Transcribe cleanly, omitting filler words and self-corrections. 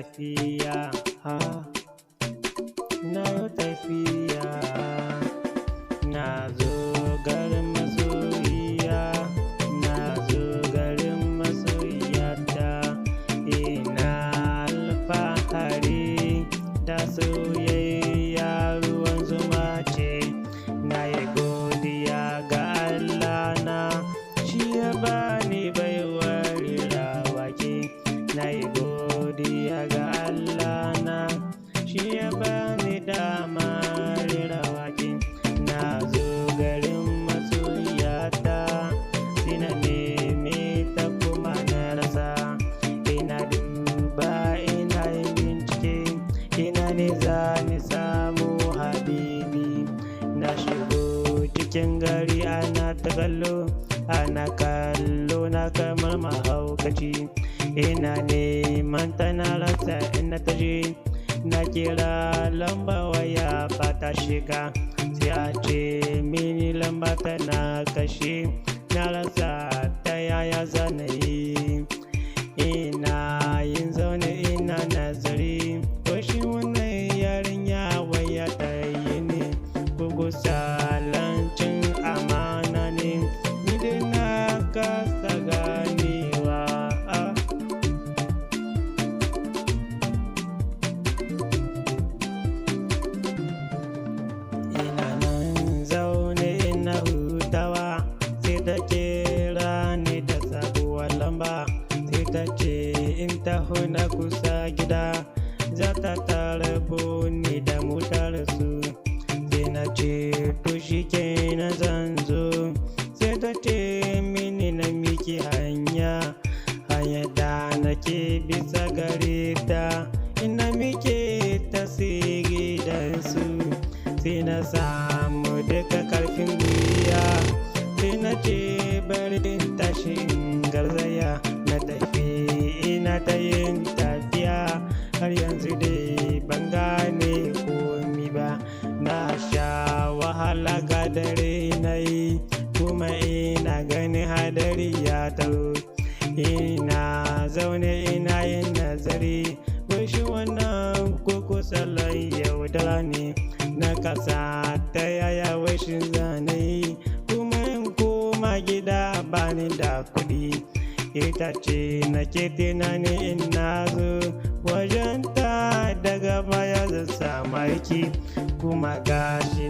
Tafiya, ha, na yo tafiya, na zo garin masoyiya, na zo garin masoyiyata. Ina alfahari da soyayya, ruwan zuma ce. Na yi godiya ga Allah na, shi ya bani baiwar rera wake. Na yi godiya ga Allah na, shi ya bani dama rera wake. Na zo garin masoyiyata, sai na neme ta kuma na rasa. Ina duba, ina yin bincike, ina ne za ni samu habibi. Na shigo cikin gari, ana ta kallo, ana kallo na kamar mahaukaci. Ina neman ta, na rasa ina ta je. Na kira lamba, waya ba ta shiga, sai a ce mini lamba tana kashe. Na rasa ta yaya zan yi. Ina yin zaune ina nazari, ko shi wannan yarinya waya ta yi ne, bugu salancin amana ne? Ni dai na kasa ganewa. Ah. Ina nan zaune ina hutawa, sai ta kira ni da sabuwar lamba. Sai ta ce in taho na kusa gida, za ta tarbo ni da motar su. Sai na ce to shikenan, zan zo. Sai ta ce mini na miki hanya, hanya da nake bisa gare ta. Ina mike ta sai gidansu. Sai na samu duka karfin gwiwa, sai na ce bari in tashi in garzaya. Na tafi, ina ta yin tafiya, har yanzu dai ban gane komi ba. Na sha wahala, ga dare na yi, kuma ina ganin hadari ya taho. Ina zaune ina yin nazari, wai shi wannan koko salon yaudara ne? Na kasa ta yaya wai shi zane yi, kuma in koma gida bani da kuɗi. Ita ce nake tunani, in na zo wajenta daga baya zan samu aiki, kuma gashi